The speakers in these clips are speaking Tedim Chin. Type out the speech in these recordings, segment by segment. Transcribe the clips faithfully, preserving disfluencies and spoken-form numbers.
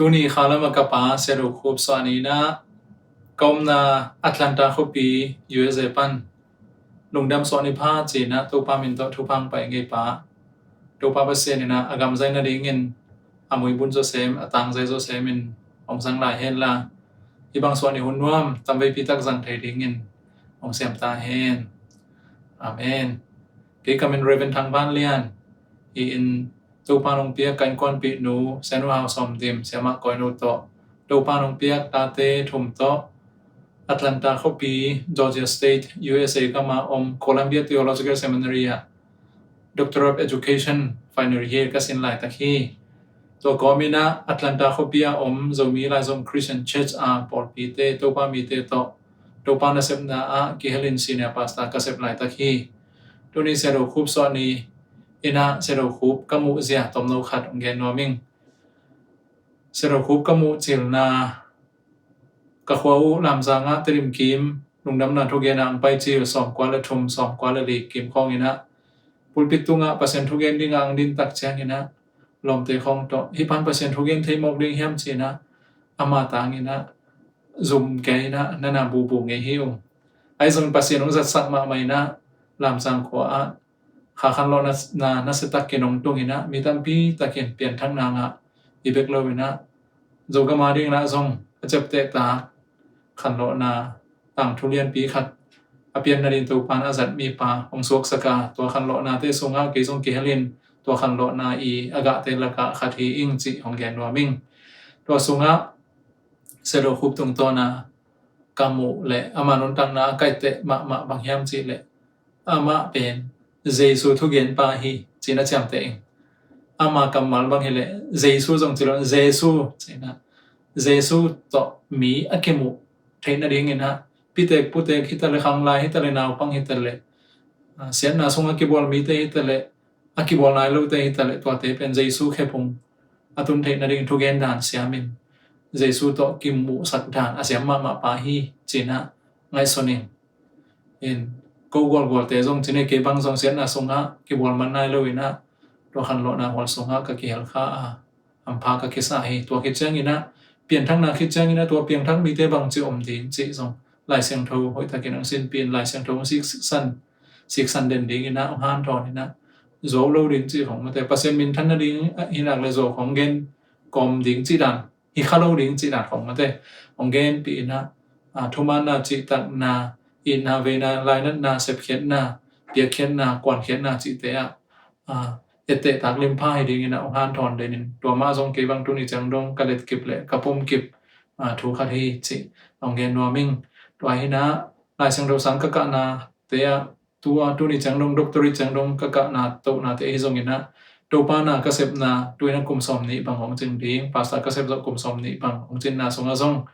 Tuni kha lam a ka pa Siado Khup suah ni-in ah ka omna Atlanta khuapi U S A pan lungdam suah ni pha ci-in ah Topa min tawh thupha hong pia ing ei pa. Topa Pasian in ah a gamzai nadingin a muibun zawsem, a tangzai zawsem in hong zang lai hen la, hih bang suah ni hun nuam tamveipi tak zang thei dingin hong siam ta hen. Amen. Kei ka min Reverend Thang Van Lian hi-in, Topa in hong piak ka innkuanpihnu Sianu Hau Sawm Dim, Siamah Kawinu tawh, Topa in hong piak tate thum tawh Atlanta khuapi, Georgia State, U S A gam ah om Columbia Theological Seminary ah Doctor of Education final year ka sin laitak hi. Tua kawmin ah Atlanta khuapi a om Zomi Laizom Christian Church a pawlpite, Topa mite tawh Topa nasepna ah kihelin senior pastor ka sep laitak hi. Tuni Siado Khup suah ni-in ah Siado Khup ka muh zia tomno khat hong gen nuam ing. Siado Khup ka muh cilna, ka khua uh Lamzang ah Tedim kim lungdamna thugen ah hong pai cil sawmkua le thum, sawmkua le li kim khawngin ah pulpit tungah Pasian thugen dingah hong din tak ciangin ah lawmte khawng tawh, hih pan Pasian thugen thei mawk ding hiam ci-in ah ama tangin ah zum kei in ah nana bubu ngei hi ung. Ahi zongin Pasian hong zatsak mahmah in ah Lamzang khua ah kha khanlawhna na, nasiatak in hong tungin ah mi tampi takin pianthakna ngah hi bek loin ah Zogam a dingin ah zong a ciaptehtak khanlawhna tangthu lianpi khat a pian nading Topa in a zat mipa hong suaksak a, tua khanlawhnate sungah kei zong kihelin tua khanlawhna i a gahte lakah khat hi ing cih hong gen nuam ing. Tua sungah Siado Khup tungtawn a ka muh le ama nuntakna a ka etteh mahmah bang hiam cih leh, amah pen Jesu thugenpa hi ci-in a ciamteh ing. Ama kammal bang hi leh Jesu zong ci lo, Jesu ci-in ah Jesu tawh mi a kimuh theih nadingin ah pitek putek hi ta leh, khanglai hi ta leh, naupang hi ta leh, ah, siatna sungah kibual mite hi ta leh, a kibual nai lote hi ta leh, tuate pen Jesu khephung a tun theih nading thugen dan siamin Jesu tawh kimuhsak dan a siam mahmah pa hi ci-in ah ngaihsun ing. In, ko gualgualte zong ci-in ah kei bang zong siatna sungah kibual man nai loin ah tua khanlawhna hual sungah ka kihel kha a, hampha ka kisa hi. Tua khit ciangin ah pianthakna khit ciangin ah tua piangthak mite bangci om ding cih zong Lai Siangtho hoihtakin hong sinpih in, Lai Siangtho hong siksan, siksan den dingin ah hong hanthawn in ah, zuau lo ding cih khong mate, Pasian minthan nading hi nak leh zuau khong gen kawm ding cih dan, hi kha lo ding cih dan khong mate, hong genpih in ah, ah, thumaanna, cihtakna, itna, veina, lainatna, sepkhiatna, piakkhiatna, kuankhiatna cihte ah, ah, ettehtak limpha hi dingin ah hong hanthawn den in, tua mah zong kei bang tuni ciang dong ka letkip leh ka pumkip, ah, thu khat hi cih hong gen nuam ing. Tua hi in ah Lai Siangtho sang ka kahnate ah, tua tuni ciang dong, doctorate ciang dong ka kahna tohnate hi zongin ah, Topa na ka sepna tu-in ah kum sawm nih bang hong cing ding, pastor ka sep zawh kum sawm nih bang hong cinna sungah zong,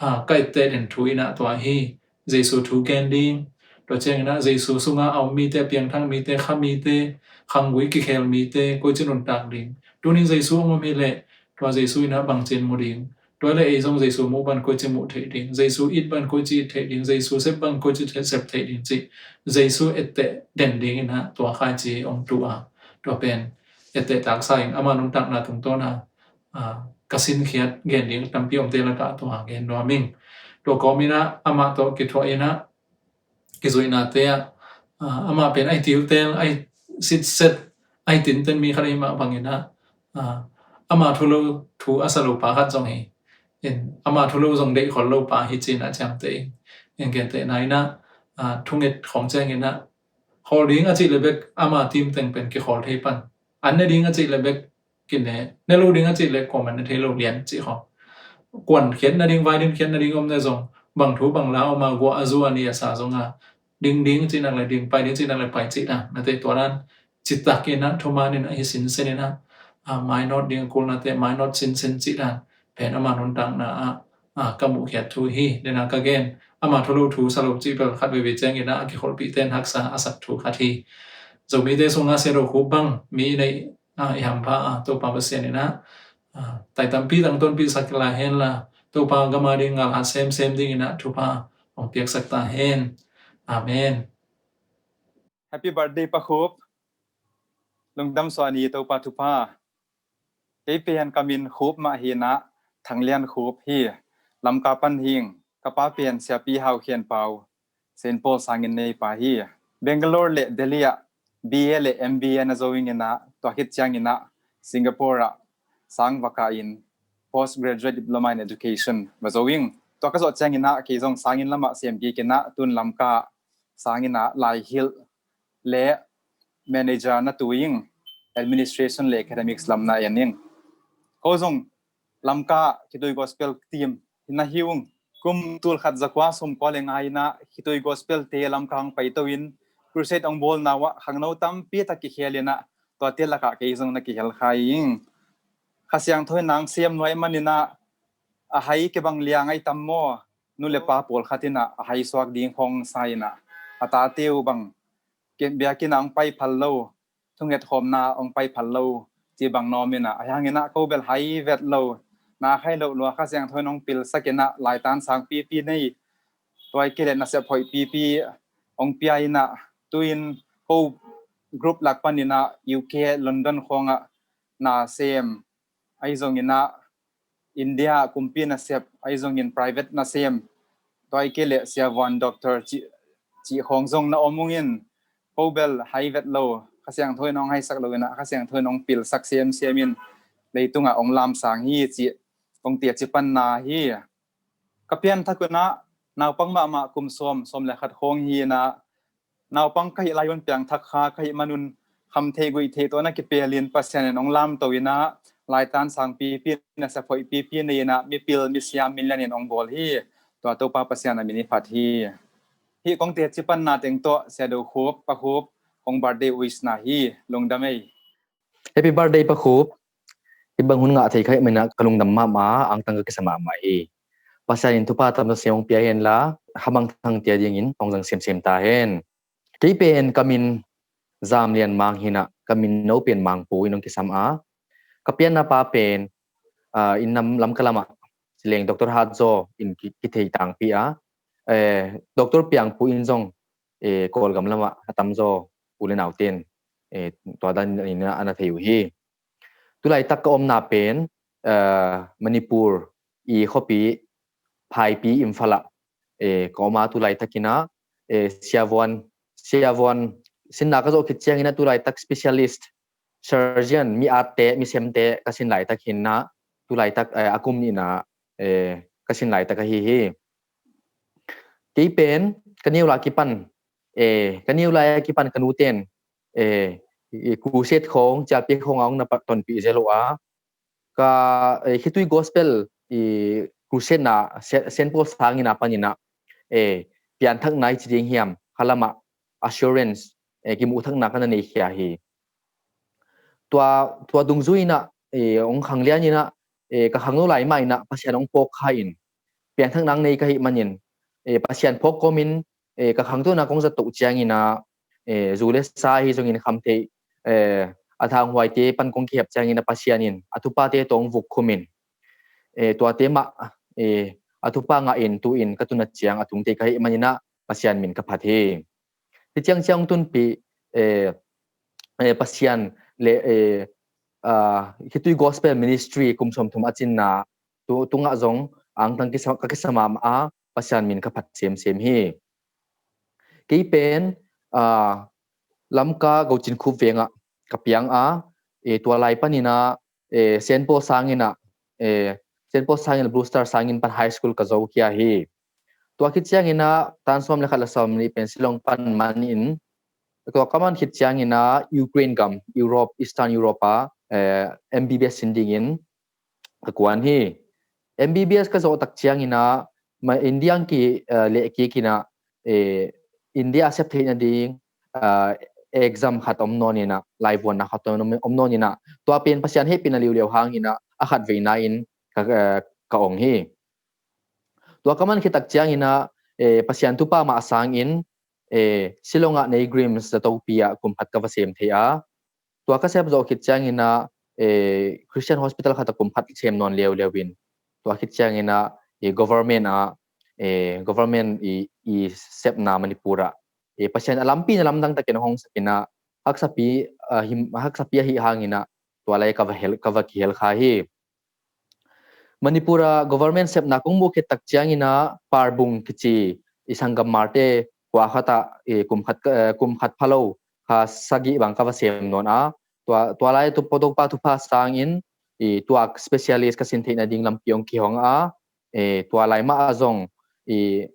ah, ka etteh den thu in ah tua hi. Jesu thu gen ding. Tua ciangin ah Jesu sungah a om mite, a piangthak mite, kha mite, khanggui kikhel mite, koici nuntak ding. Tuni Jesu hong om hi leh tua Jesu in ah bangci in mu ding. Tua leh ei zong Jesu muh bang koici muh theih ding, Jesu it bang koici it theih ding, Jesu sep bang koici sep theih ding cih Jesu etteh den dingin ah tua khaici hong tuh a, tua pen ettehtak sa ing. Ama nuntakna tungtawn a, ah, ka sinkhiat gen ding tampi omte lakah tua gen nuam ing. Tua kawmin ah amah tawh kithuah in ah kizuihnate ah, ah, amah pen a hi tiltel, a hi sitset, a hi tinten mi khat ahih mah bangin ah, ah, ama thu lo thu a sa lo pa khat zong hi. In, ama thu lo zong deih khol lo pa hi ci-in ah ciamteh ing. In, gentehna in ah, ah, thunget khong ciangin ah khawl ding a cih leh bek ama team teng pen kikhawl thei pan. An ne ding a cih leh bek kine, ne lo ding a cih leh kuaman ne thei lo lian cih khong. Kuankhiat nading, vaidin khiat nading om ne zong, bang thu bang la om a, guah a, zu a, ni a sa zong a, ding ding cih nak leh ding, pai ding cih nak leh pai cih dan, nate tua dan citak in ah thuman in ah hi sinsen in ah, ah, mainawt ding a kulnate mainawt sinsen cih dan pen ama nuntakna ah, ah, ka muhkhiat thu hi. Dena ka gen, ama thu lo thu sa lo cih bel khat veivei ciangin ah a kikholhpihte in haksa a sak thu khat hi. Zomite sungah Siado Khup bang mi i neih, ah, i hampha a, Topa Pasian in ah, ah, tai tampi tangtawnpih sak lai hen la, Topa gam a ding ngalhat semsem dingin ah thupha hong piaksak ta hen. Amen. Happy birthday, Pa Khup. Lungdam suah ni, Topa thupha. Kei pen ka min Khup mah hi in ah, Thang Lian Khup hi. Lamka pan hing. Ka pa pen Siapi Hau Khian Pau, Saint Paul sangin nei pa hi. Bangalore le Delhi ah B A le M B A na zo ing in ah, tua khit ciangin ah Singapore ah sang va kah in postgraduate diploma in education va zo ing. Tua ka zawh ciangin ah kei zong sanginn lamah sem kik in ah tun Lamka sanginn ah laihilh le manager na tu ing, administration le academics lam na en ing. Ko zong Lamka Khitui Gospel team na hi ung. Kum tul khat za kua sawm kua le nga in ah Khitui Gospel te Lamka hong paito in crusade hong bawlna uah khangno tampi tak kikhel in ah tuate lakah kei zong na kihel kha ing. Kha Siangtho in hong sem nuai man in ah a hai kibang liang ai tam maw? Nu le pa pawlkhat in ah a hai suak ding khawng sa in ah a tate uh bang biakinn ah hong pai phal lo, thunget khawmna hong pai phal lo, ci bang nawm in ah, ahi hangin ah ko bel hai vet lo, na khai loh lua Kha Siangtho in hong pilsak in ah laitan sang pipi nei, tua hi kei leh nasep hoih pipi hong pia in ah, tu-in ko group lak pan in ah U K, London khawng ah na sem, ahi zongin ah India kumpi nasep, ahi zongin private nasem, tua hi kei leh siavuan doctor cih, cih khawng zong na om ung in, ko bel hai vet lo, Kha Siangtho in hong haisak lo in ah Kha Siangtho in hong pilsak semsem in leitungah hong lamsang hi cih hong teci panna hi. Ka pianthak un ah naupang mahmah kum sawm, sawm le khat khawng hi in ah, naupang ka hih lai un piangthak kha ka hih man un kham theih guih theih tawh na kipel in Pasian in hong lamto in ah laitan sang pipi, nasep hoih pipi nei in ah mipil misiam milian in hong bawl hi. Tua Topa Pasian a min hi phat hi. Hih kong teci panna teng tawh Sia Do Khup, Pa Khup, kong birthday wish na hi. Lungdam ei. Happy birthday, Pa Khup. Hih bang hun ngah thei ka hih man in ah ka lungdam mahmah, angtang ka kisa mahmah hi. Pasian in thupha tam zaw sem hong pia hen la, Kha Mang Thang te adingin hong zang semsem ta hen. Kei pen ka min Zam Lian Mang hi in ah, ka min no pen Mangpu in hong kisam a, ka pianna pa pen, ah, inn nam Lamka lamah ci leng Doctor Hat Zaw in ki, kithei tangpi a, eh, Doctor Piang Pu in zong, eh, Kawlgam lamah a tam zaw u le naute in, eh, tua dan in ah a na thei uh hi. Tulaitak ka omna pen, eh, Manipur i khuapi Phaipi, Imphal ah, eh, ka om a, tulaitak in ah, eh, siavuan, siavuan sinna ka zawh khit ciangin ah tulaitak specialist surgeon, mi atte, mi semte ka sin laitak hi in ah, tulaitak, eh, a kum nihna, eh, ka sin laitak ahi hi. Kei pen ka neu lai a kipan, eh, ka neu lai a kipan ka nute in, eh, i crusade khawng, cialpi khawng a hong na tonpih zel uh a, ka, eh, Khitui Gospel i crusade na Se-, Saint Paul sanginn a pan in ah, eh, pianthakna i ci ding hiam, kha lamah assurance, eh, kimuhthakna ka na nei khia hi. Tua, tua dungzui in ah, eh, hong khanglian in ah, eh, ka khangno lai mah in ah Pasian hong phawk kha in, pianthakna hong nei ka hih manin, eh, Pasian phawk kawmin, eh, ka khangtona kong zat toh ciangin ah, eh, zu le sa ahi zongin kham theih, eh, a thanghuaite pan kong kihep ciangin ah Pasian in a thuphate tawh hong vuk khum in, eh, tuate mah, eh, a thupha ngah in tu-in ka tun a ciang a tung thei ka hih manin ah Pasian min ka phat hi. Hi ciang ciang tunpih, eh, eh, Pasian le, eh, ah, Khitui Gospel Ministry kum sawmthum a cinna tu, tungah zong angtang kisa, ka kisa mahmah a, Pasian min ka phat semsem hi. Kei pen, ah, Lamka Gocin Khup vengah ka piang a, eh, tua lai panin ah, eh, Saint Paul sanginn ah, eh, Saint Paul sanginn, Blue Star sanginn pan high school ka zo khia hi. Tua khit ciangin ah tan sawm le khat le sawm nih pen Shillong pan man in, tua ka man khit ciangin ah Ukraine gam, Europe, Eastern Europe ah, eh, M B B S sin dingin ka kuan hi. M B B S ka zawh tak ciangin ah, ma India ang ki, eh, leh kik in ah, eh, India a sep theih nading, eh, exam khat om nawn in ah, laivuanna khat om, om nawn in ah, tua pen Pasian hehpihna liuliau hangin ah, a khat veina in ka, eh, ka ong hi. Tua ka man khit tak ciangin ah, eh, Pasian thupha mah sangin, eh, Shillong ah NEIGRIHMS zatopi ah kum khat ka va sem thei a. Tua ka sep zawh khit ciangin ah, eh, Christian Hospital khat ah kum khat sem nawn leuleu in. Tua khit ciangin ah, eh, government ah, eh, government i, i sepna Manipur ah, eh, Pasian a lampi na lamdang takin hong sak in ah, haksapi, ah, him, haksapi ahi hangin ah, tua lai ka va hel, ka va kihel kha hi. Manipur ah government sepna kong muh khit tak ciangin ah Parbung kici i sanggam Marte kua khat ah, eh, kum khat, eh, kum khat phalo kha sagih bang ka va sem nawn a, tua, tua lai tu Topa thupha sangin i tuak specialist ka sin theih nading lampi hong kihong a, eh, tua lai mah ah zong i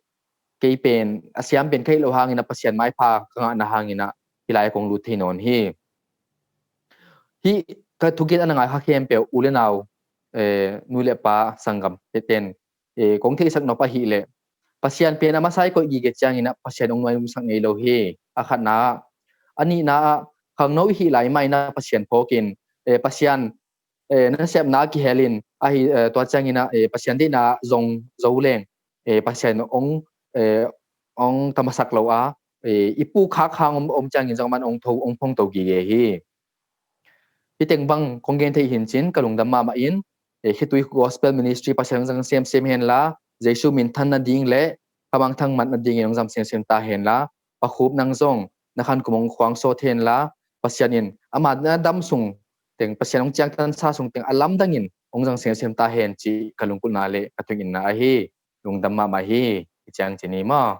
kei pen a siam pen ka hih loh hangin ah Pasian maipha ka ngahna hangin ah hih lai kong lut thei nawn hi. Hih ka thugin a na ngai kha khempeuh u le nau, eh, nu le pa sanggam teten, eh, kong theihsak nop ahih leh Pasian pen a masa i koih gige ciangin ah Pasian hong nuai umsak ngei lo hi. A khatna ah, a nihna ah khangno i hih lai mah in ah Pasian phawkin, eh, Pasian, eh, nasepna a kihel in ahi, eh, tua ciangin ah, eh, Pasian deihna zong zo leng, eh, Pasian hong, eh, hong tamasak lo a, eh, i pukhak hang om, om ciangin zong aman hong tho, hong phongto gige hi. Hih teng bang kong gen theih hi-in cin ka lungdam mahmah in, eh, khitui Gospel Ministry Pasian hong zang semsem henla, Jesu minthan nading le khamangthang mat nadingin hong zang semsem ta henla, Pa Khup nang zong na khankum hong khuang sawt henla, Pasian in ama na dam sung teng, Pasian hong ciangtansa sung teng a lamdangin hong zang semsem ta hen cih ka lungkulhna le ka thuninna ahi. Lungdam mahmah hi. I ciang ci ni maw?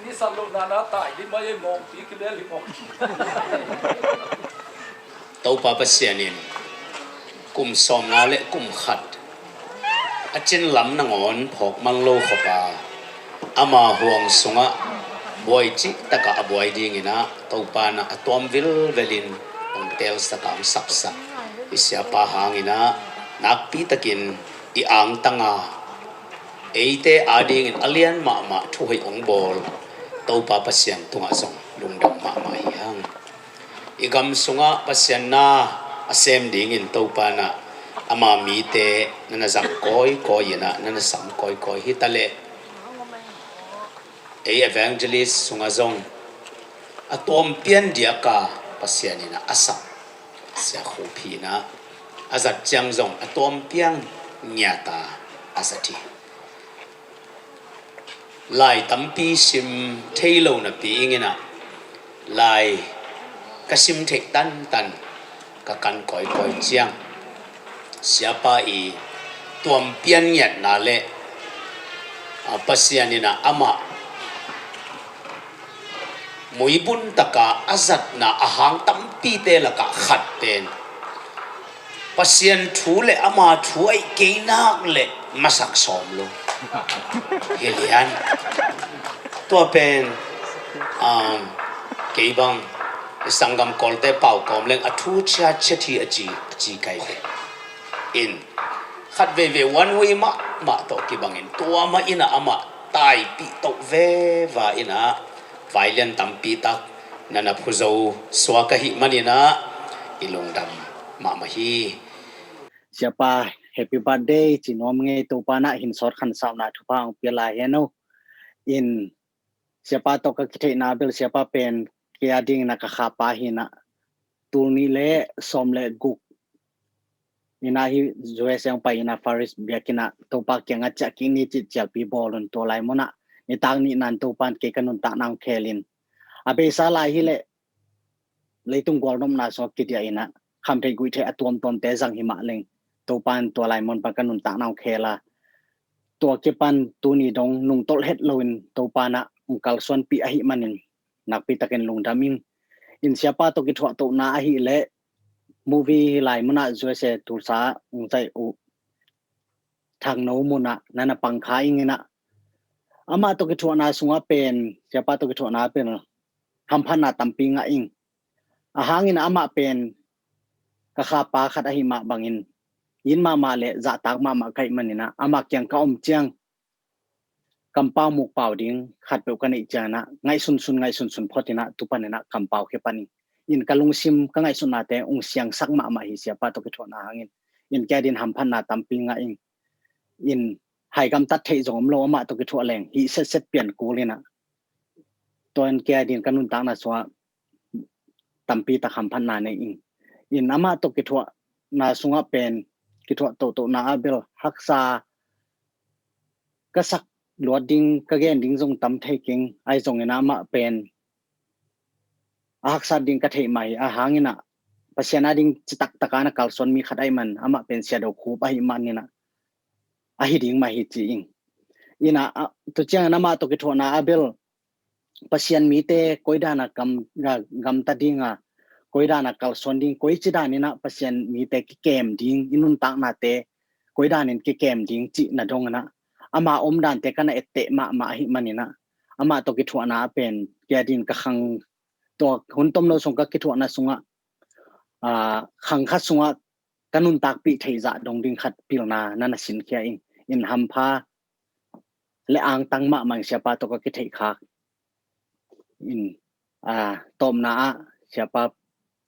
Ni san lo na na tai di mai mawng pi ki le li mawng. Topa Pasian in kum sawmnga le kum khat a cin lam nangawn phawk man lo khop a, ama huang sungah buai cih takah a buai dingin ah Topa in ah a tuam vilvelin hong teelsak a, hong sapsak i siapa hangin ah nakpi takin i angtang a, eite adingin a lian mahmah thuhoih hong bawl Topa Pasian tungah zong lungdam mahmah hi hang. I gam sungah Pasian na a sem dingin Topa in ah ama mite na na zang kawikawi in ah na na sam kawikawi hi ta leh, ei evangelist sungah zong a tuampian diaka Pasian in ah a sam Sia Khup hi in ah, a zat ciang zong a tuampiang ngiata a zat hi. Lai tampi sim thei lo napi ingin ah, lai ka sim theih tantan ka kan kawikawi ciang, siapa i tuampian ngiatna le, a, Pasian in ah amah muibun taka a zatna a hang tampite lakah khat pen Pasian thu le ama thu aih kei nak le masak sawm lo. Hi lian. Tua pen, um, kei bang i sanggam Kawlte pau kawm leng a thu ciatciat hi a ci, a ci kai ve. In khat veve one way mahmah tawh kibangin tua mah in ah amah taipih toh veva in ah vailian tampi tak na na phuzo suak ahih manin ah i lungdam mahmah hi. Siapa, happy birthday ci nuam ngei. Topa in ah hinsawt khansauna thupha hong pia lai hen o. In siapa tawh ka kitheihna bel siapa pen kei a dingin ah ka khapa hi in ah, tul nih le sawm le guk in ah hi U S A hong pai in ah Faris biakinn ah Topa kiangah ciah kik ni cih cialpi bawl un. Tua lai mun ah nitak nihna in Topa in kei ka nuntakna hong khelin, a beisa lai hi leh leitung gualnopna sungah kidiah in ah khamtheih guihtheih a tuamtuamte zang hi mah leng, Topa in tua lai mun pan ka nuntakna hong khel a, tua kipan tuni dong nungtolh het loin Topa in ah hong kalsuanpih ahih manin nakpi takin lungdam ing. In siapa tawh kithuahtohna ahih leh movie lai mun ah U S A Tulsa hong zaih uh Thangno mun ah na na pang kha ing in ah, amah tawh kithuahna sungah pen, siapa tawh kithuahna pen hamphatna tampi ngah ing. A hangin ah amah pen ka khapa khat ahih mah bangin, it mahmah le zahtak mahmah ka hih manin ah amah kiang ka om ciang kampau mukpau ding khatpeuh ka neih ciangin ah ngaihsunsun ngaihsunsun phot in ah tu panin ah kampau khia pan ing. In ka lungsim ka ngaihsutnate hong siangsak mahmah hi siapa tawh kithuahna hangin. In kei a dingin hamphatna tampi ngah ing. In hai gamtat theih zong om lo, amah tawh kithuah leng hih setset pian kul in ah, tua in kei a dingin ka nuntakna sungah tampi tak hamphatna nei ing. In amah tawh kithuahna sungah pen, kithuah tohtohna ah bel haksa ka sak luat ding, ka gen ding zong tam thei keng. Ahi zongin ah amah pen a haksa ding ka theih mah hi. A hangin ah Pasian ading citak taka na kalsuan mi khat ahih man, amah pen Sia Do Khup ahih man inah, ahi ding mah hi ci ing. Inah, a, tu ciangin amah tawh kithuahna ah bel Pasian mite koi dana gam, ga-, gamta dinga, koi dana kalsuan ding, koi ci daninah Pasian mite kikem ding, i nuntaknate koi danin kikem ding cihna donginah, ama om dante ka na etteh mahmah ahih maninah, amah tawh kithuahna a pen kia din ka khang, tua hun tom lo sung ka kithuahna sungah, a, khang khat sungah ka nuntakpih theih zah dong ding khat pilna na na sinkhia ing. In hampha le angtang mahmah ing, Siapa tawh ka kitheih khak. In, a, tawpna ah, Siapa,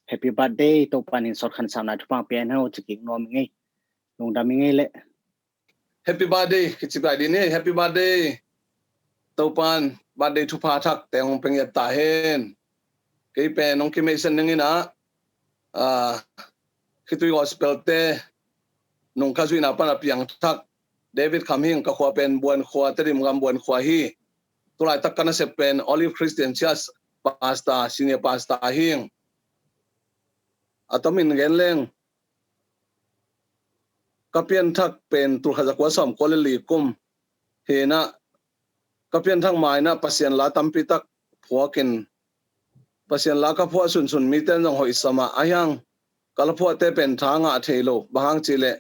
happy birthday, Topan in sawt khansapna thupha pia hen aw ci kik nuam ing ei. Lungdam ing ei leh. Happy birthday kici pai dih ni, happy birthday. Topan birthday thupha thak teng hong pia ngiat ta hen. Kei pen hong kimeisen ning inah, a, Khitui Gospel te nung ka zuihna pan a piangthak David Kham hi ing. Ka khua pen Buan khua, Tedim gam Buan khua hi. Tulaitak ka nasep pen Olive Christian Church pastor, senior pastor hi ing. A tomin gen leng, ka pianthak pen tulkhat zakua sawmkua le li kum hi inah, ka pianthak ma inah Pasian la tampi tak phuakin, Pasian la ka phuah sunsun mite zong hoihsam ah, ahi hang ka la phuahte pen tha ngah thei lo. Bang hang cih leh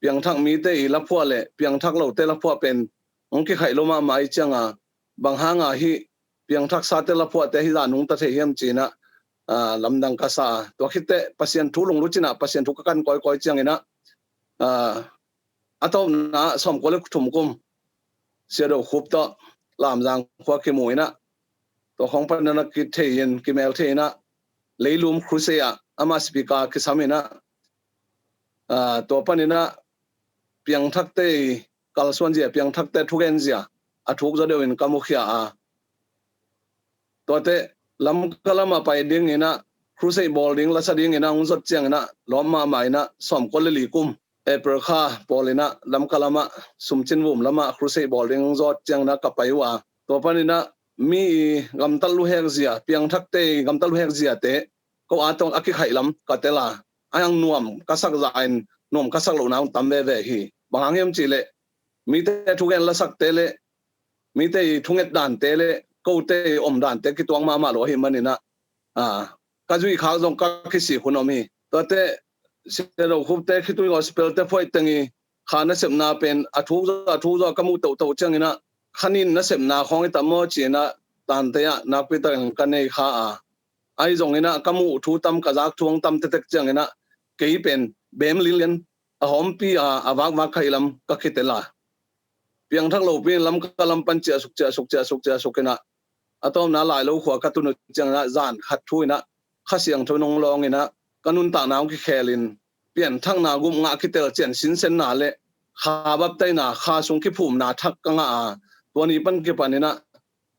piangthak mite i la phuah le piangthak lote la phuah pen hong kikhaih lo mahmah i cianga, bang hanga hih piangthaksate la phuahte hih zah nungta thei hiam ci inah, a, lamdang ka sa a. Tua khitteh Pasian thu lunglut cinah Pasian thu ka kan kawikawi cianginah, a, a tawpna ah sawmkua le thum kum Sia Do Khup tawh Lamzang khua kimu inah, tua khawng pan na kithei in, kimel thei inah, Leilum Crusade ah amah speaker kisam inah, a, tua pan inah piangthakte kalsuan zia, piangthakte thugen zia a thuk zaw deuhin ka mukhia a. Tuate Lamka lamah pai dinginah, crusade bawl ding, lasa dinginah hong zot cianginah lawm mahmah inah, sawmkua le li kum April kha pawl inah Lamka lamah, Sumcin Vum lamah crusade bawl ding hong zot cianginah ka pai uh a. Tua paninah mi i gamtat luhek zia, piangthakte i gamtat luhek ziate ko a tawh a kikhaih lam ka tel a. Ahi hang nuam ka sak zahin nuam ka sak lohna hong tam veve hi. Bang hang hiam cih leh mite thugen lasakte le mite i thunget dante le kote i om dante kituak mahmah lo ahih maninah, a, ka zuih khak zong ka kisik hun om hi. Tuate Sia Do Khupte, Khitui Gospel te phuaih teng i kha nasepna pen a thuk zaw, a thuk zaw ka muh tohtoh cianginah, kha nin nasepna khawng hi ta maw ci inah tante ah nakpi takin ka nei kha a. Ahi zonginah ka muh thu tam, ka zak thu hong tam tektek cianginah kei pen bem lilian a hawmpi a, a vakvak khaih lam ka kitel a. Piangthak lopi in Lamka lam pan ciahsuk, ciahsuk, ciahsuk, ciahsuk inah, a tawpna Lailo khua ka tun uh cianginah zan khat thu inah Kha Siangtho in hong lawng inah ka nuntakna hong kikhelin, pianthakna gupna kitel cian sinsenna le kha baptaina, kha sung kiphumna thak ka ngah a. Tua ni pan kipan inah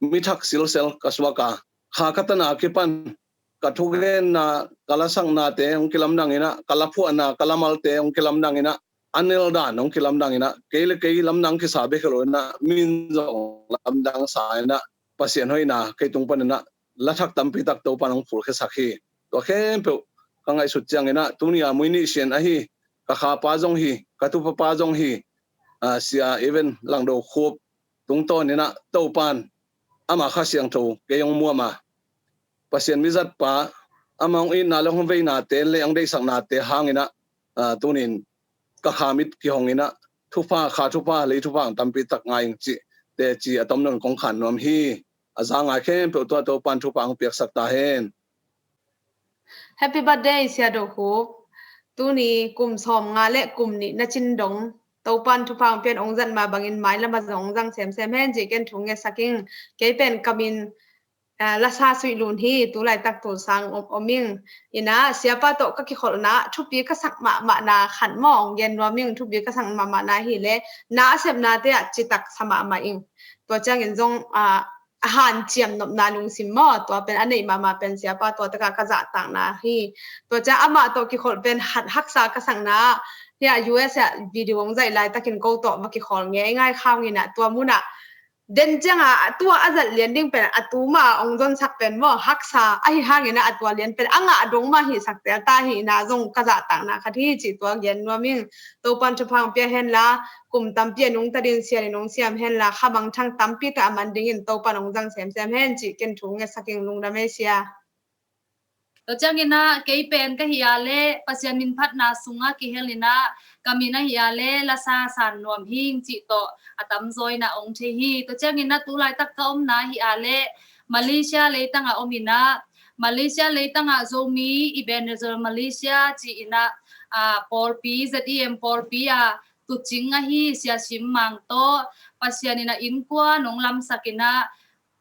mi thak silsel ka suak a. Kha ka tan a kipan ka thugenna, ka lasaknate hong kilamdang inah, ka laphuahna, ka lamalte hong kilamdang inah, a nel dan hong kilamdang inah, kei le kei lamdang kisa bek hi lo inah, min zong lamdang sa inah, Pasian hoihna kei tung paninah la thak tampi tak Topan hong phulkhiasak hi. Tua khempeuh ka ngaihsut cianginah tuni a Mui Nih Sian ahi ka khapa zong hi, ka tupapa zong hi, a, Sia Even Langdo Khup tungtawninah Topan ama Kha Siangtho kei hong muam a, Pasian mizatpa ama hong itna le hong veinate le hong deihsaknate hanginah, a, tunin ka kha mit kihong inah thupha, kha thupha, lei thupha hong tampi tak ngai ing cih teci a tom nawn kong khan nuam hi. A za ngai khempeuh tua Topan thupha hong piaksak ta hen. Happy birthday, Sia Do Khup. Tuni kum sawmnga le kum nih na cin dong Topan thupha hong pian hong zat ma bangin mailam ah zong hong zang semsem hen cih ken thu ngetsak ing. Kei pen ka min, ah, Lasa Suih Lun hi, tu laitak Tulsa ah om, om ing. Inah Siapa tawh ka kikholhna thupi ka sak mahmahna khat maw hong gen nuam ing. Thupi ka sak mahmahna hi le na a sepnate ah citak sa mahmah ing. Tua ciangin zong, ah, a hanciam nopna lungsim maw, tua pen a neih mahmah pen Siapa tua takah ka zahtakna hi. Tua ciang amah tawh kikholh pen hat haksa ka sakna hi a, U S ah video hong zaih laitakin ko tawh va kikholh ngei ngai kha ung inah, tua munah den cianga a tua a zat lian ding pen a tu ma a ong zonsak pen maw, haksa ahi hangina a tua lian pen a ngah dong ma hi sak tel ta hi ina zong ka zahtakna khat hi cih tua gen nuam ing. Topan thupha ong pia henla, kum tampi a nungta ding sian in ong siam henla, khamangthang tampi tawh a man dingin Topan ong zang semsem hen cih ken thu ngetsak ing. Lungdam ei sia. Tua ciangina kei pen ka hi a le Pasian min phatna sunga kihel ina ka min ahi a le Lasa San Nuam Hing cih tawh a tamzaw ina ong thei hi. Tua ciangina tu laitak ka omna hi a le Malaysia leitanga om ina, Malaysia leitanga Zomi Ebenezer Malaysia ci ina, a, pawlpi, Z E M pawlpi a tucing ahi Sia Sim Mang tawh Pasian ina innkuan ong lamsak ina,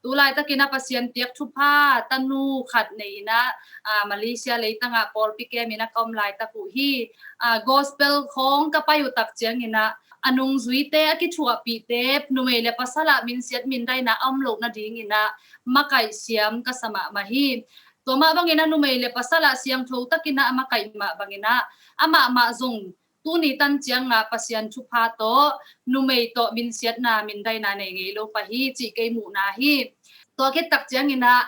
tu laitakina Pasian piak thupha tanu khat nei ina, a, Malaysia leitanga pawlpi kem ina ka om laitak uh hi. A, gospel khawng ka pai uh tak ciangina a nungzuite a kithuahpihte numei le pasala minsiat mindaina a om loh nadingina makaih siam ka sa mahmah hi. Tua mah bangina numei le pasala siangtho takina a makaih mah bangina amahmah zong tuni tan cianga Pasian thupha tawh numei tawh minsiatna mindaina nei ngei lo pah hi cih kei muhna hi. Tua khit tak ciangina,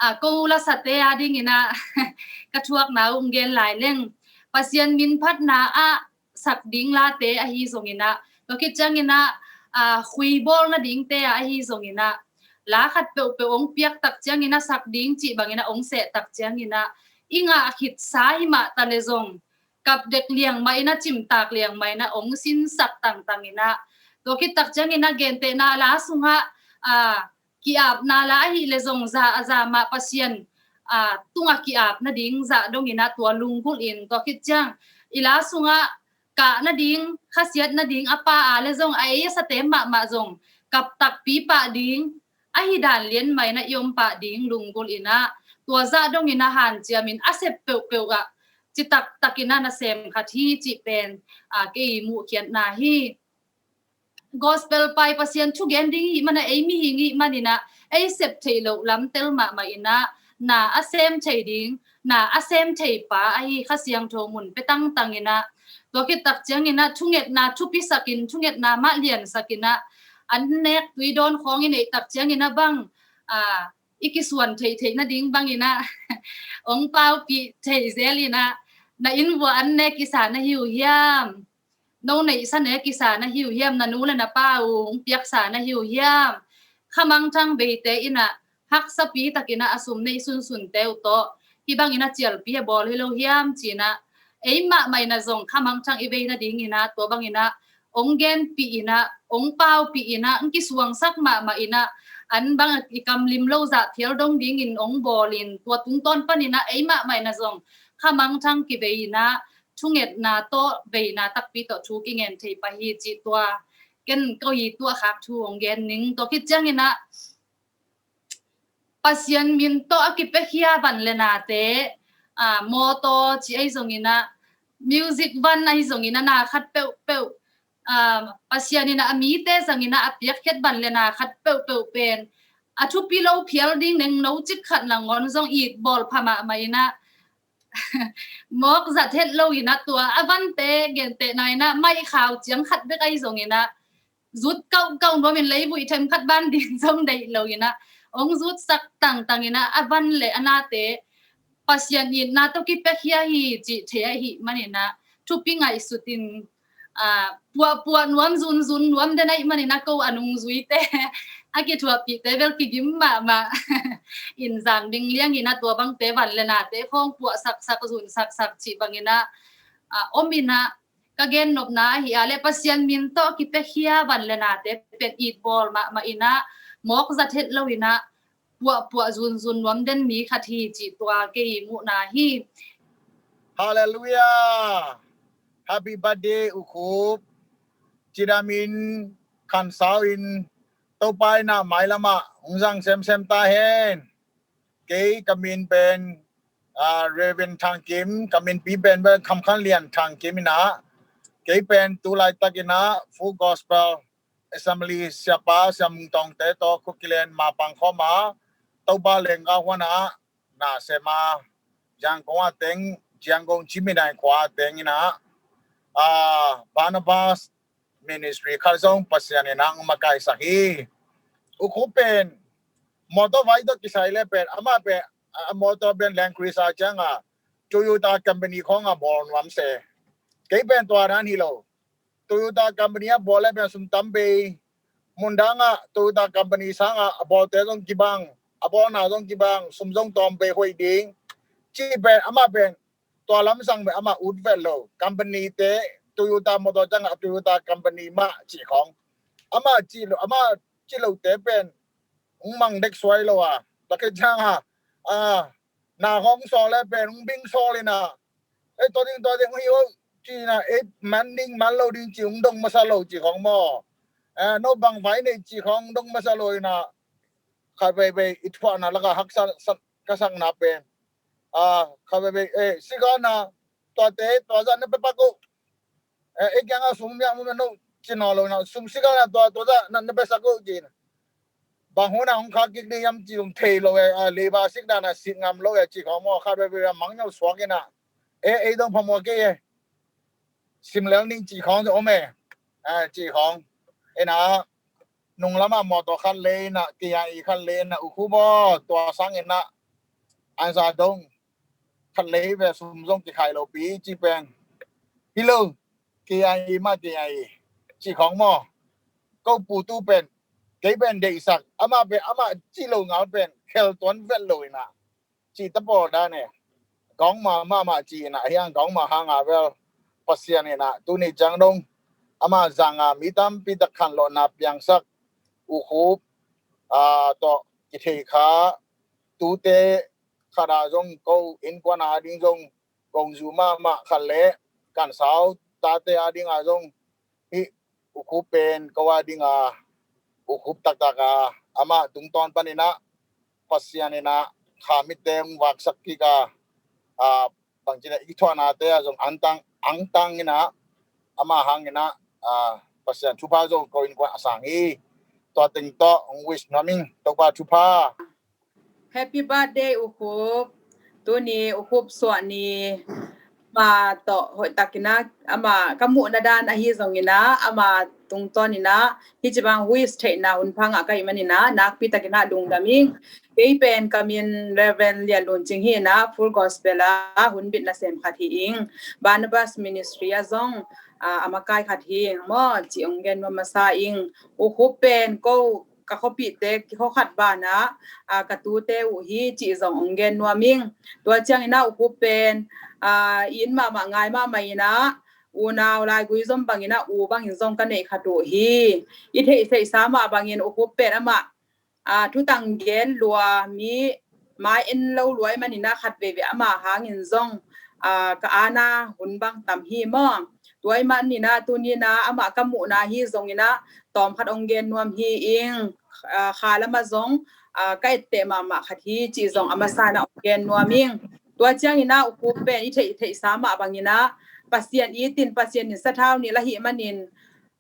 a, ko lasate a dingina ka thuakna uh ong gen lai leng. Pasian min phatna ah sak ding late ahi zongina, tua khit ciangina, a, khui bawl nadingte a ahi zongina, la khat peuhpeuh ong piak tak ciangina sak ding cih bangina ong seh tak ciangina i ngah khitsa hi mah ta le zong kap dek liang mah ina, cimtak liang mah ina ong sinsak tangtang ina. Tua khit tak ciangina gentehna la sungah, a, kiapna la ahi le zong za a za mah Pasian, a, tunga kiap nading zah dongina tua lunggulh in tua khit ciang i la sungah kah nading, khasiat nading a pa a le zong a ei a sate mahmah zong kap takpi pah ding ahi dan lian mah ina i om pah ding lunggulh ina tua zah dongina hanciamin a sep peuhpeuh ah citak takina nasem khat hi cih pen, a, kei muhkhiatna hi. Gospel pai Pasian thugen ding i hih mana ei mihing i hih manina ei sep theih loh lam tel mahmah ina na a sem thei ding, na a sem thei pa ahi Kha Siangtho mun pe tangtang ina tua khit tak ciangina thungetna thupisakin thungetna mah liansakina an nek tui dawn khawng i neih tak ciangina bang, a, i kisuan theih theih nading bangina ong paupih theih zel ina na inn vua an nek kisa na hi uh hiam? No neihsa nek kisa na hi uh hiam? Na nu le na pa uh ong piaksa na hi uh hiam? Khamangthang beite ina haksapi takina a sum neih sunsunte uh tawh hih bangina cialpi a bawl hi lo hiam cina ei mahmah ina zong khamangthang i vei nadingina tua bangina ong genpih ina ong paupih ina ong kisuangsak mahmah ina an bang i kam lim lo zah phial dong dingin ong bawlin tua tungtawn panina ei mahmah ina zong khamangthang kivei ina thungetna tawh veina takpi tawh thu kingen thei pah hi cih tua ken ko i tuah khak thu ong gen ning. Tua khit ciangina Pasian min tawh a kipiakhia van le nate, a, mawtaw ci ahi zongina music van ahi zongina na khat peuhpeuh, a, Pasian ina a mite zangina a piakkhiat van le na khat peuhpeuh pen a thupi lo phial ding neng no cik khat nangawn zong it bawl pha mahmah ina mawk zat het lo ina tua a vante gentehna ina mai khau ciang khat bek ahi zongina zut kauhkauh nuamin leivui them khat ban din zong deih lo ina ong zutsak tangtang ina a van le a nate Pasian itna tawh kipiakhia hi cih thei ahih manina thupi ngaihsutin, a, puahpuah nuam zunzun nuam den ahih manina ko a nungzuite a kithuahpihte bel kigim mahmah in zang ding liangina tua bangte van le nate khawng puahsaksak zunsaksak cih bangina, a, omina ka gennopna ahi a le Pasian min tawh kipiakhia van le nate pen it bawl mahmah ina mawk zat het lo ina puahpuah zunzun nuam den mi khat hi cih tua kei muhna hi. Halleluiah. Happy birthday U Khup. Cidamin khansau in Topa ina mailamah hong zang semsem ta hen. Kei ka min pen, ah, Reverend Thang Kim, ka minpi pen pen Kham Khan Lian Thang Kim ina. Kei pen tu laitak ina Full Gospel Assembly siapa Sia Mung Tawngte tawh Kuki Len mapang khawma Topa lengga huana na sema Yangon a teng, Yangon Jiminai khua a teng ina, ah, Barnabas Ministry khat zong Pasian ina hong makaisak hi. U Khup pen motor vai tawh kisai le pen amah pen a motor pen Land Cruiser ciang a Toyota company khawng a bawl nuam se. Kei pen tua dan hi lo. Toyota company a bawl le pen sum tam bei, mundang ah Toyota company sang ah a bawlte zong kibang, a bawlna zong kibang, sum zong tawm bei hoih ding. Ci pen amah pen tua lamsang pen amah ut vet lo. Company te Toyota motor ciang ah Toyota company mah ci khawng. Amah ci lo, amah ci lo te pen hong mang dek suai lo a. Tua khit ciang a, a, na hong sawl le pen hong bing sawl in a. Ei, tua ding, tua ding, hong hi o, ci in a, ei, man ding, man lo ding, ci hong dong masa lo, ci khawng maw. Eh, no bang vai nei, ci khawng dong masa lo in a. Khat veivei, i thuahna lak a haksa, sa, ka sakna pen. A, khat veivei, eh, sigal na, tua te, tua zah na pe pak o. Eh, ei kiang a sum miah mu no, ci nawn lo na, sum sigal na tua, tua zah na, na pe sak o, ci na. Bang hun a hong khak kik ding hiam ci zong thei lo e, a, leiba sik dan a sik ngam lo e, ci khawng maw, khat veivei a mang nyo suak in a. E, ei dong phamawh kei e. Sim lel ning ci khawng zong om e. A, ci khawng. In a, nung lam a mawtaw khat lei in a, K I A khat lei in a, U Khup aw, tua sang in a, an za dong. Khat lei ve sum zong kikhai lo pi, ci pen. Hi lo, K I A mah K I A. Ci khawng maw. Ko pu tu pen. Kei pen deihsak. Amah pen, amah ci lo ngal pen. Khel tuan vet lo in a. Ci ta pawl dan e. Gawng ma, ma, ma ci in a. Hiang gawng ma hang a vel. Pasian in a. Tuni ciang dong. Amah zang a mi tampi tak khanlawhna piangsak. U Khup. A, tawh kithei kha. Tute khat a zong ko innkuan a ding zong kong zu mahmah khat le kan sau tate a ding a zong hih U Khup pen ko a ding a U Khup taktak a amah tungtawn pan in a Pasian in a kha mitte hong vaksak kik a, a, bangci in a i thuahnate a zong angtang, angtang in a amah hang in a, a, Pasian thupha zong ko innkuan a sang hi. Tua teng tawh hong wish nuam ing, Topa thupha. Happy birthday, U Khup. Tuni U Khup suah ni ma tawh hoih takin a, ama ka muhna dan ahi zongin a, ama tungtawn in a, hih ci bang wish theihna hun pha ngah ka hih manin a, nakpi takin a lungdam ing. Kei pen ka min Reverend Lian Lun Cing hi in a, Full Gospel a hun bitna sem khat hi ing. Barnabas Ministry a zong, a, a makai khat hi ing maw, ci hong gen nuam masa ing. U Khup pen ko ka khuapihte kikhua khat banah, a, ka tute uh hi cih zong hong gen nuam ing. Tua ciangin a U Khup pen, a, i inn mahmah ngai mahmah in a, unau laigui zom bangin a, u bangin zong ka neih khat uh hi. I theih theihsa mah bangin U Khup pen amah, a, thutang gen lua mi mai en lo lua ahih manin a khat veivei ama hangin zong, a, ka ana hun bang tam hi maw. Tua ahih manin a tuni in a amah ka muhna hi zongin a tawm khat hong gen nuam hi ing, a, kha lam ah zong, a, ka etteh mahmah khat hi cih zong a masa in a hong gen nuam ing. Tua ciangin a U Khup pen i theih theihsa mah bangin a Pasian itin Pasian in sathau nilh ahih manin,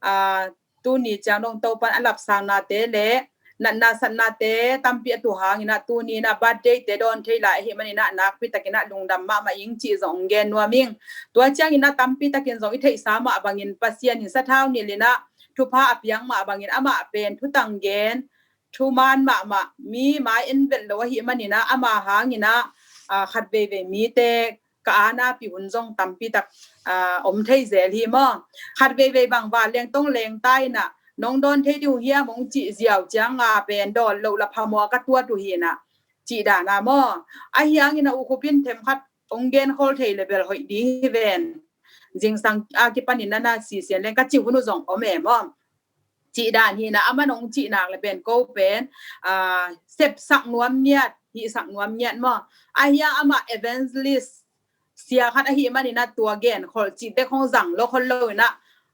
a, tuni ciang dong Topan a lapsang nate le natna satnate tampi a tuh hangin a tuni in a birthday te dawn thei lai ahih manin a nakpi takin a lungdam mahmah ing cih zong hong gen nuam ing. Tua ciangin a tampi takin zong i theihsa mah bangin Pasian in sathau nilh in a thupha a piang mah bangin amah pen thutang gen, thuman mahmah, mi mai en vet lo ahih manin a ama hangin a, a, khat veivei mite ka ana pi hun zong tampi tak, a, om thei zel hi maw. Khat veivei bang vanleng tong leng ta in a nong dawn thei ding uh hiam hong cih ziau ciang a pen dawn loh la phamawh ka tuat uh hi in a cih dan a maw. Ahi hangin a U Khup in themkhat hong gen khol thei le bel hoih ding hi ven. Zingsang a kipanin na na sisian leng ka cih hun uh zong om e maw. Cih dan hi in a, aman hong cih nak le pen ko pen, a, sepsak nuam ngiat, hihsak nuam ngiat maw. Ahi a amah evangelist sia khat ahih manin a tua gen khol cih tek hong zang lo khol lo in a,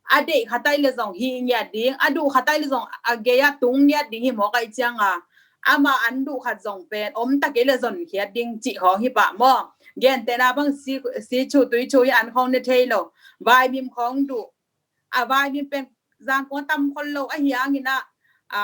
a deih khat ai le zong hih ngiat ding, a duh khat ai le zong a gei ah tung ngiat ding hi mawk ahih ciang a, amah an duh khat zong pen om ta kei le zon khiat ding cih khawng hi pah maw. Gentehna bang si, si chu tui chu hi an khawng ne thei lo, vaimim khawng duh, a vaimim pen zangkong tam khol lo ahi hangin a, a,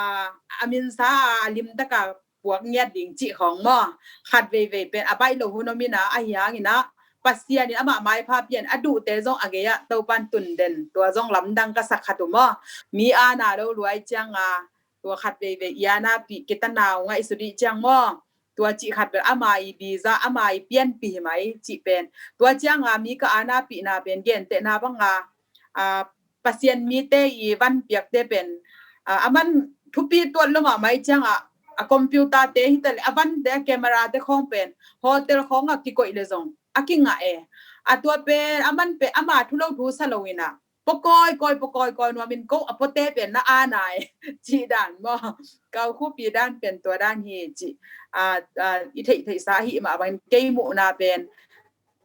a minsa a lim taka puak ngiat ding cih khawng maw. Khat veivei pen a baih lo hun om in a, ahi hangin a Pasian in amah maipha pian a duhte zong a gei ah Topan tun den, tua zong lamdang ka sak khat uh maw. Mi ana lo lua ahih ciang a, Tua khat veivei i anapih kita nau ngaihsut dih ciang maw. Tua cih khat bel ama i biza, ama i pianpih hi mai cih pen. Tua cianga mi ka anapihna pen gentehna banga, a, Pasian mite i van piakte pen, a, aman thupi tuat lo mahmah i cianga, a computer te hitaleh, a vante, a camera te khawng pen hotel khawngah kikoih le zong a kingah e. A tua pen aman pen ama thu lo thu sa lo ina, pawkawi kawi, pawkawi kawi nuamin ko a pawte pen na ana e. Cih dan maw. Ka ukhupi dan pen tua dan hi cih, a, a, i theihtheihsa ahi mah bangin kei muhna pen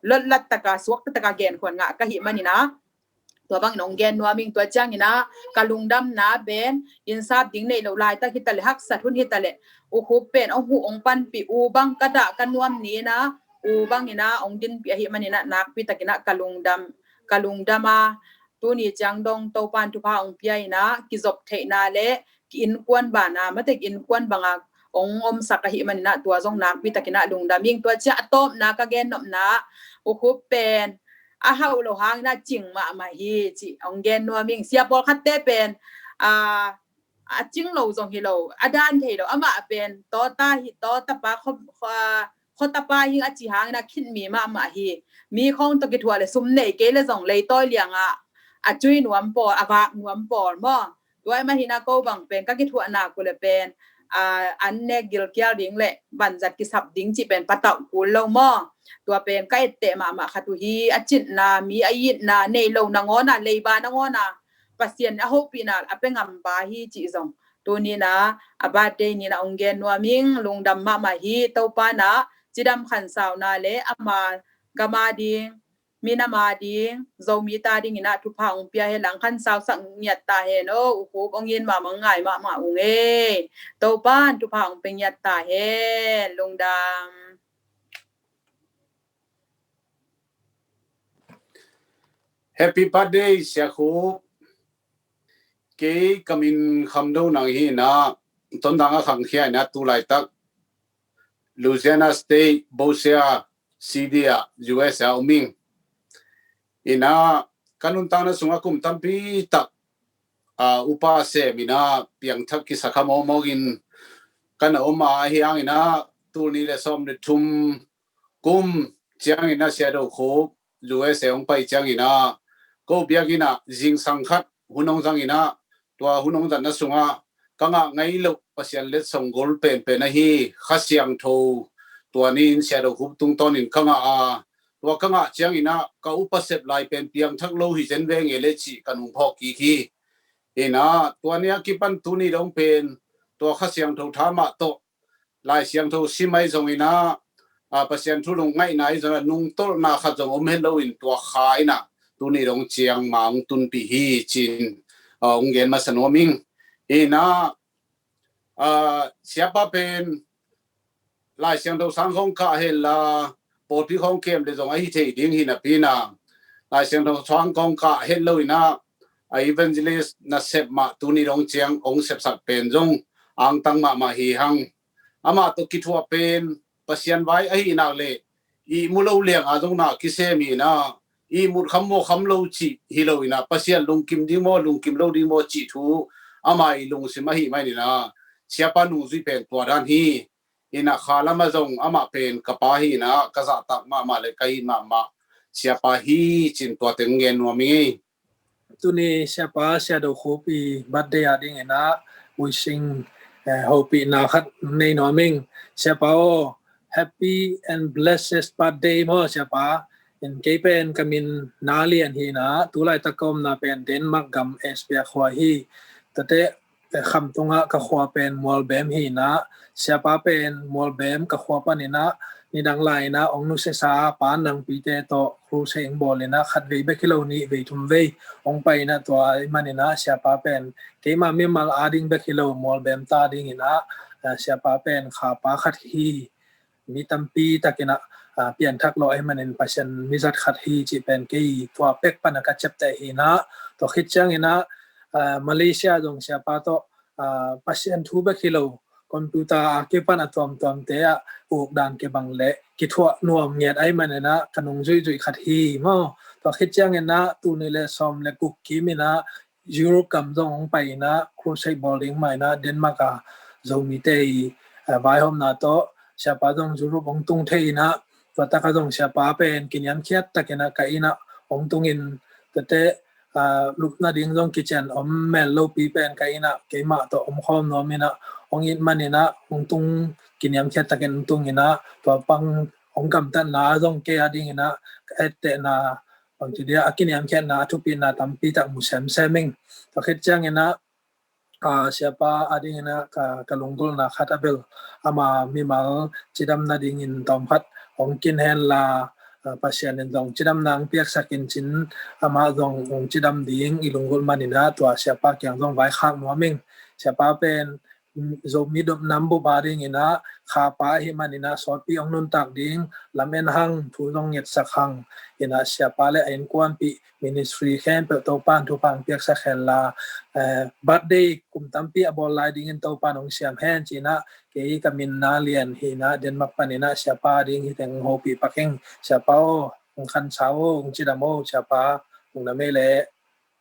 lotlat taka, suakta taka genkhuan ngah ka hih manina, tua bangin hong gen nuam ing. Tua ciangina ka lungdamna pen innsap ding neih loh laitak hitaleh, haksat hun hitaleh, ukhup pen hong huh hong panpih, u bang ka dah ka nuam nina, u bangina hong dinpih ahi manina nakpi takina ka lungdam, ka lungdama. Tuni ciang dong Topan thupha hong pia ina, kizop theihna le ki innkuan bana, mate ki innkuan banga hong omsak ahi manina tua zong nakpi takina lungdam ing. Tua cia a tawpna ka gennopna, ukhup pen a hauh lo hangina cing mahmah hi cih hong gen nuam ing. Sia pawlkhatte pen, a, a cing lo zong hi lo, a dan thei lo, amah pen tawta hi, tawtapa kho, kho, khotapa hing a ci hangina khitmi mahmah hi. Mi khawng tawh kithuah le sum nei kei le zong leitawi lianga a cui nuam pawl, a vak nuam pawl maw. Tua i mahina ko bang pen ka kithuahna kule pen, a, an nek gilkial ding le vanzat kisap ding cih pen patauh kul lo maw. Tua pen ka etteh mahmah khat uh hi. A citna, mi a itna, nei lo nangawna, leiba nangawna Pasian a hopihna a pe ngampa hi cih zong tunina a birthday nina hong gen nuam ing. Lungdam mahmah hi. Topana cidam khansauna le ama gama ding, minama ding, Zomite adingina thupha hong pia hen lang, khansausak ngiat ta hen. O ukhup, hong in mahmah, ngai mahmah ung e. Topan thupha hong pia ngiat ta hen. Lungdam. Happy birthday Sia Khup. Kei ka min Kham Do Nang hi ina, Tonzang a khangkhia ina, tu laitak Louisiana State, Bosia City ah, U S A om ing. Ina, ka nuntakna sungah kum tampi tak, a, upa sem ina, piangthak kisa kha mawkmawk in ka na om a, ahi hangina tul nih le sawm le thum kum ciangina Sia Do Khup U S A hong pai ciangina ko biakinn ah zingsang khat hun hong zangina, tua hun hong zatna sungah ka ngah ngei loh Pasian letsong gol penpen ahi Kha Siangtho tua ni-in Sia Do Khup tungtawnin ka ngah a, tua ka ngah ciangina ka upa sep lai pen piangthak lo hi zen veng e le cih ka nungphawk kik hi. Ina, tua ni a kipan tuni dong pen tua Kha Siangtho thamah tawh Lai Siangtho sim ahi zongina, a, Pasian thu lungngaihna ahi zongina, nungtolhna khat zong om het loin tua kha ina tuni dong ciang ma hong tunpih hi cin, a, hong gen masa nuam ing. Ina, a, Siapa pen Lai Siangtho sang khawng kah het la, pawlpi khawng kem le zong ahi thei ding hi napi ina, Lai Siangtho sang khawng kah het lo ina, a evangelist nasep mah tuni dong ciang hong sepsak pen zong angtang mahmah hi hang. Amah tawh kithuah pen Pasian vai ahi nak le ihmu lo lianga zong na kisem hi ina, ihmut kham maw kham lo cih hi lo ina, Pasian lungkim ding maw lungkim lo ding maw cih thu ama i lungsim ahi mai ina, Siapa nungzui pen tua dan hi. Ina, kha lama zong amah pen ka pa hi ina, ka zahtak mahmah le ka it mahmah Siapa hi cin tua teng gen nuam ing ei. Tuni Siapa Sia Do Khup i birthday adingina wishing, eh, hopihna khat nei nuam ing. Siapa aw, happy and blessed birthday maw Siapa. In kei pen ka min Na Lian hi ina, tu laitak ka omna pen Denmark gam Esbjerg khua hi. Tate, eh, Kham tungah ka khua pen Mualbem hi ina, Siapa pen Mualbem ka khua pan ina, nidang lai ina hong nusiasa pa nangpite tawh crusade hong bawl ina, khat vei bek hi lo, nih vei thum vei hong pai ina, tua ahi man ina Siapa pen keima mimal ading bek hi lo, Mualbem ta ding ina, eh, Siapa pen khapa khat hi. Mi tampi takin ah, ah, pianthak lo ahi manin Pasian mizat khat hi cih pen kei tua pek pana ka ciapteh hi ina, tua khit ciangin ah, ah, Malaysia zong Siapa tawh, ah, Pasian thu bek hi lo, computer a kipan a tuamtuamte ah uk dan kibang le kithuah nuam ngiat ahi manin ah ka nungzuihzuih khat hi maw. Tua khit ciangin ah tul nih le sawm le guk kim in ah Europe gam zong hong pai in ah, crusade bawl ding mah in ah, Denmark a Zomite i, eh, vaihawmna tawh siapa zong Europe hong tung thei in ah, tua tak ah zong siapa pen kiniamkhiat takin ah ka inn ah hong tung in, tuate, ah, lupna ding zong kician om mel lopi pen ka inn ah keimah tawh om khawm nuam in ah, hong it man in ah hong tung, kiniamkhiat takin hong tung in ah, tua bang hong gamtatna zong kei a ding in ah ka ettehna, bangci dia, a kiniamkhiatna, a thupitna tampi tak mu semsem ing. Tua khit ciangin ah, ah, siapa a ding in ah ka, ka lunggulhna khat a bel, ama mimal cidam nadingin tawmkhat hong kin hen la, ah, Pasian in zong cidamna hong piaksak in cin, amah zong hong cidam ding i lunggulh man in ah tua siapa kiang zong vaikhak nuam ing. Siapa pen, mm, Zomi dop nam bup a ding in ah, khapa ahih man in ah sawtpi hong nuntak ding, lamen hang, thu zong ngetsak hang in ah, siapa le a innkuanpih, ministry khempeuh Topa'n thupha hong piaksak hen la, eh, birthday kum tampi a bawl lai dingin Topa'n hong siam hen ci in ah, kei ka min Na Lian hi in ah, Denmark pan in ah siapa ding hi teng hong hopih pak ing. Siapa aw, hong khansa aw, hong cidam aw, siapa, hong na mei leh.